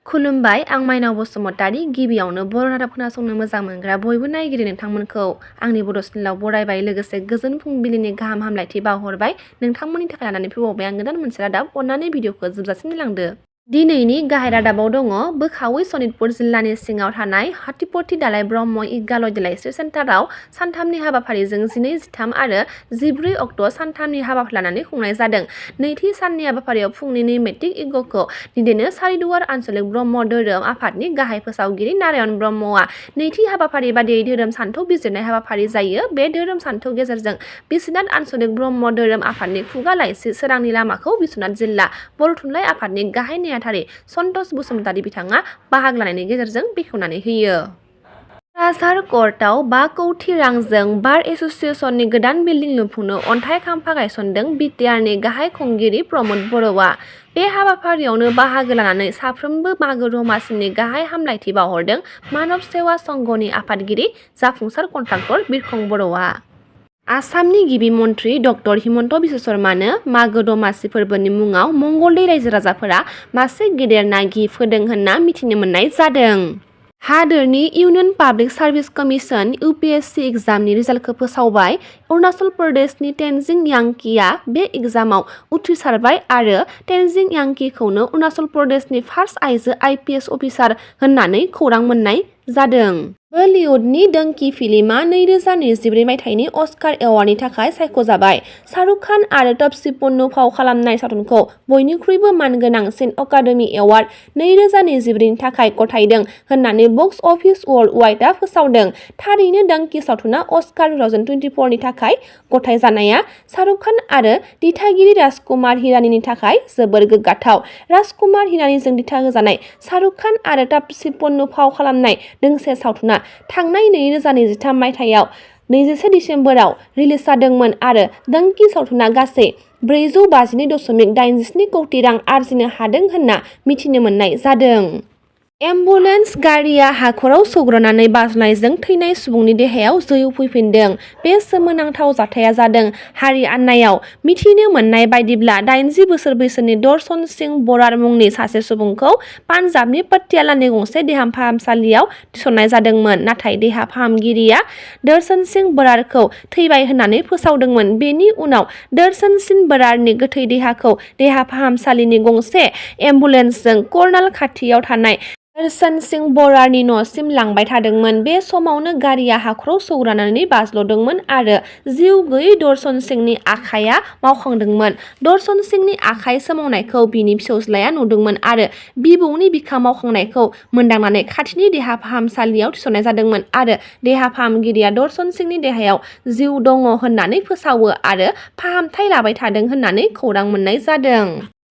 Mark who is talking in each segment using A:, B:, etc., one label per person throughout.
A: खुलुमबाय आं माइनाव बसुमतारी गिबियावनो बर' रादाब खोनासंनो मोजां मोनग्रा बयबो नायगिरि नोंथांमोनखौ आंनि बड' चेनेलाव बरायबाय लोगोसे गोजोन फुंबिलिनि गाहाम हामलायथि बावहरबाय नोंथांमोननि थाखाय लानानै फैबावबाय आं गोदान मोनसे रादाब अननानै भिडिअखौ जोबजासिम नायलांदो। दिनैनि गाहाय रादाबाव दङ बोखावै सनितपुर जिल्लानि सिङाव थानाय हाथिपथि दालाइ ब्रह्म इग्गालय लाइस्रि सेन्टाराव सानथामनि हाबाफारिजों 12, 13 आरो 14 अक्ट' सानथामनि हाबाफारि लानानै खुंनाय जादों। नैथि साननि हाबाफारियाव फुंनि मेट्रिक इग'खौ दैदेनो सारिदुवार आनसलिक ब्रह्म धोरोम आफादनि गाहाय फोसावगिरि नारायण ब्रह्मआ। नैथि हाबाफारि बादियै धोरोम सानथौ बिजिरनाय हाबाफारि जायो। बे धोरोम सानथौ गेजेरजों बिस्वनाथ आनसलिक ब्रह्म धोरोम आफादनि खुगा लाइसि सोरांनि लामाखौ बिस्वनाथ जिल्ला बर' थुनलाइ आफादनि गाहाय नेहाथारि सन्तोष बसुमतारी बिथाङा बाहागो लानायनि गेजेरजों बेखेवनानै होयो। क'क्राझार कर्टआव 5 कौटि रांजों बार एस'सिएशननि गोदान बिल्डिं लुफुंनो अन्थाइ खाम्फा गायसनदों बिटिआरनि गाहाय खुंगिरि प्रमद बर'आ। बे हाबाफारियावनो बाहागो लानानै साफ्रोमबो मागो दमासिनि गाहाय हामलायथि बावहरदों मानव सेवा संघनि आफादगिरि जाफुंसार कन्ट्राक्टर बिरखं बर'आ। आसामनि गिबि मन्त्रि डक्टर हिमन्त बिश्व शर्मानो मागो दमासि फोरबोनि मुङाव मंगलदै रायजो राजाफोरा मासे गेदेर ना गिफ्ट होदों होनना मिथिनो मोननाय जादों। हादोरनि union public service commission (UPSC) एग्जामनि रिजाल्टखौ फोसावबाय। अरुणाचल प्रदेशनि तेनजिं यांकीआ बे एग्जामाव उथ्रिसारबाय आरो तेनजिं यांकीखौनो अरुणाचल प्रदेशनि फार्स्ट आइजो IPS अफिसार होननानै खौरां मोननाय जादों। बलिउडनि डंकी फिल्मआ 2024 मायथाइनि अस्कार एवार्डनि थाखाय सायख'जाबाय। शाहरुख खान आरो तापसी पन्नू फाव खालामनाय सावथुनखौ बयनिख्रुइबो मानगोनांसिन एकाडेमि एवार्ड 2024 नि थाखाय गथायदों होननानै बक्स अफिस वर्ल्ड वाइडआ फोसावदों। थारैनो डंकी सावथुना अस्कार 2024 नि थाखाय गथायजानाया शाहरुख खान आरो दिथागिरि राजकुमार हिरानीनि थाखाय जोबोर गोग्गाथाव। राजकुमार हिरानीजों दिथा होजानाय शाहरुख खान आरो तापसी पन्नू फाव खालामनाय दोंसे सावथुना थांनाय 2023 मायथाइयाव 21 दिसेम्बराव रिलिज जादोंमोन आरो डंकी सावथुना गासै 452.87 कौटि रां आरजिनो हादों होनना मिथिनो मोननाय जादों। एम्बुलेन्स गारिआ हाखराव सौग्रावनानै बाज्ल'नायजों थैनाय सुबुंनि देहायाव जै फैफिनदों। बे सोमोनांथाव जाथाया जादों हारियानायाव। मिथिनो मोननाय बायदिब्ला 80 बोसोर बैसोनि दर्शन सिंह बर'र मुंनि सासे सुबुंखौ पान्जाबनि पटियालानि गंसे देहा फाहामसालियाव थिसननाय जादोंमोन। नाथाय देहा फाहामगिरिया दर्शन सिंह बर'रखौ थैबाय होननानै फोसावदोंमोन। बेनि उनाव दर्शन सिंह बर'रनि गोथै देहाखौ देहा फाहामसालिनि गंसे एम्बुलेन्सजों करनाल खाथियाव थानाय दर्शन सिंह बर'रनि न'सिम लांबाय थादोंमोन। बे समावनो गारिया हाखराव सौग्रावनानै बाज्ल'दोंमोन आरो जिउ गैयै दर्शन सिंहनि आखाइया मावखांदोंमोन। दर्शन सिंहनि आखाइ सोमावनायखौ बिनि फिसाज्लाया नुदोंमोन आरो बिबौनि बिखा मावखांनायखौ मोनदांनानै खाथिनि देहा फाहामसालियाव थिसननाय जादोंमोन आरो देहा फाहामगिरिया दर्शन सिंहनि देहायाव जिउ दङ होननानै फोसावो आरो फाहामथाय लाबाय थादों होननानै खौरां मोननाय जादों।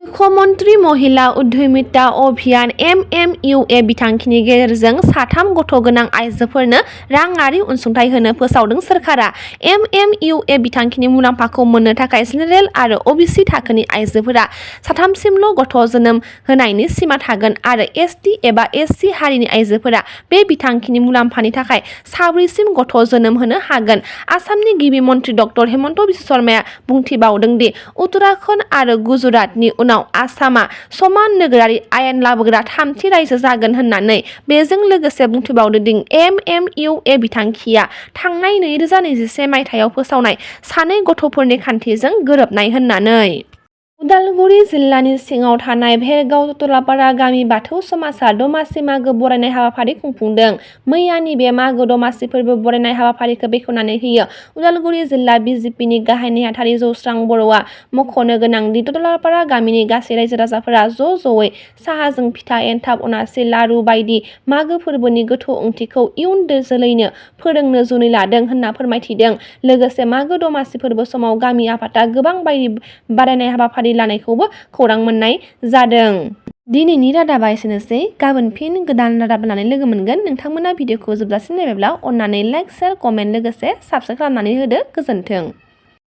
A: मुख्यमन्त्री महिला उद्यमिता अभियान (MMUA) बिथांखिनि गेजेरजों 3 गथ' गोनां आइजोफोरनो राङारि अनसुंथाइ होनो फोसावदों सोरखारा। MMUA बिथांखिनि मुलाम्फाखौ मोननो थाखाय जेनेरेल आरो OBC थाखोनि आइजोफोरा 3सिमल' गथ' जोनोम होनायनि सिमा थागोन आरो ST एबा SC हारिनि आइजोफोरा बे बिथांखिनि मुलाम्फानि थाखाय 4सिम गथ' जोनोम होनो हागोन। आसामनि गिबि मन्त्रि डक्टर हिमन्त बिश्व शर्माया बुंथिबावदों दि उत्तराखन्ड आरो गुजरातनि उनाव आसामा समान नोगोरारि आयेन लाबोग्रा 3थि रायजो जागोन होननानै। बेजों लोगोसे बुंथिबावदों दि MMUA बिथांखिया थांनाय 2021 मायथाइयाव फोसावनाय 2 गथ'फोरनि खान्थिजों गोरोबनाय होननानै। उदालगुरि जिल्लानि सिङाव थानाय भेरगाव ततलापारा गामि बाथौ समाजा दमासि मागो बरायनाय हाबाफारि खुंफुंदों। मैयानि बे मागो दमासि फोरबो बरायनाय हाबाफारिखौ बेखेवनानै होयो उदालगुरि जिल्ला BJPनि गाहाय नेहाथारि जौस्रां बर'आ। मख'नो गोनांदि ततलापारा गामिनि गासै रायजो राजाफोरा ज'यै साहाजों फिथा, एन्थाब, अनासि, लारु बायदि मागो फोरबोनि गोथौ ओंथिखौ इयुन जोलैनो फोरोंनो जुनै लादों होनना फोरमायथिदों। लोगोसे मागो दमासि फोरबो समाव गामि आफादा गोबां बायदि बारायनाय हाबाफारि लानायखौबो खौरां मोननाय जादों। दिनैनि रादाबा एसेनोसै। गाबोन फिन गोदान रादाब लानानै लोगो मोनगोन। नोंथांमोना भिडिअखौ जोबजासिम नायबायब्ला अननानै लाइक, शेयार, कमेन्ट लोगोसे साबस्क्राइब खालामनानै होदो। गोजोन्थों।